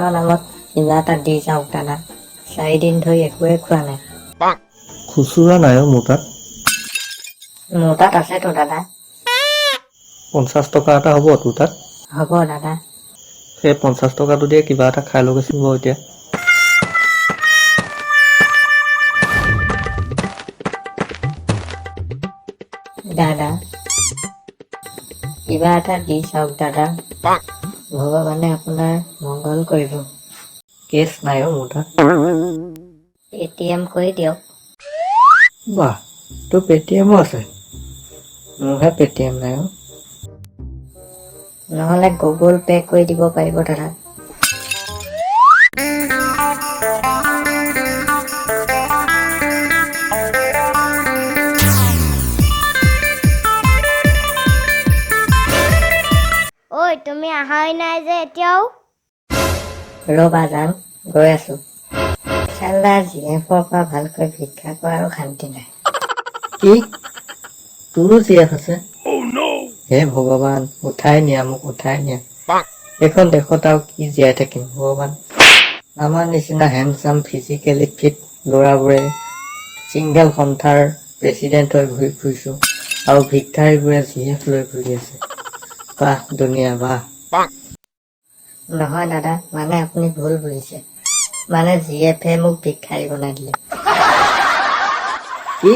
ভগৱানৰ নামত কিবা এটা দি যাওক দাদা। 4 দিন ধৰি একোৱে খোৱা নাই। খুচুৰা নাই অ' মোৰ তাত। মোৰ তাত আছেতো দাদা। 50 টকা এটা হ'ব তোৰ তাত? হ'ব দাদা। সেই 50 টকাটো দিয়ে কিবা এটা খাই লওঁগৈচোন বাৰু এতিয়া। দাদা, কিবা এটা দি চাওক দাদা। ভগৱানে আপোনাৰ মংগল কৰিব। কেছ নাই অ' মোৰ তাত। পেটিএম কৰি দিয়ক। বাহ, তোৰ পেটিএমো আছে? মোৰহে পেটিএম নাই অ'। নহ'লে গুগল পে' কৰি দিব পাৰিব দাদা। ঐ, তুমি অহাই নাই যে এতিয়াও? ৰ'বা যাম, গৈ আছো। চাল্লা, জি এফৰ পৰা ভালকৈ ভিক্ষা কৰাৰো শান্তি নাই। কি, তোৰো জি এফ আছে? হে ভগৱান, উঠাই নিয়া মোক, উঠাই নিয়া। এইখন দেশত আৰু কি জীয়াই থাকিম ভগৱান? আমাৰ নিচিনা হেণ্ডচাম, ফিজিকেলি ফিট ল'ৰাবোৰে ছিংগল সন্থাৰ প্ৰেচিডেণ্ট হৈ ঘূৰি ফুৰিছো আৰু ভিক্ষাৰীবোৰে জি এফ লৈ ঘূৰি আছে। বাহ দুনিয়া, বাহ! নহয় দাদা, মানে আপুনি ভুল বুজিছে। মানে জি এফে মোক ভিক্ষাৰী বনাই দিলে। কি?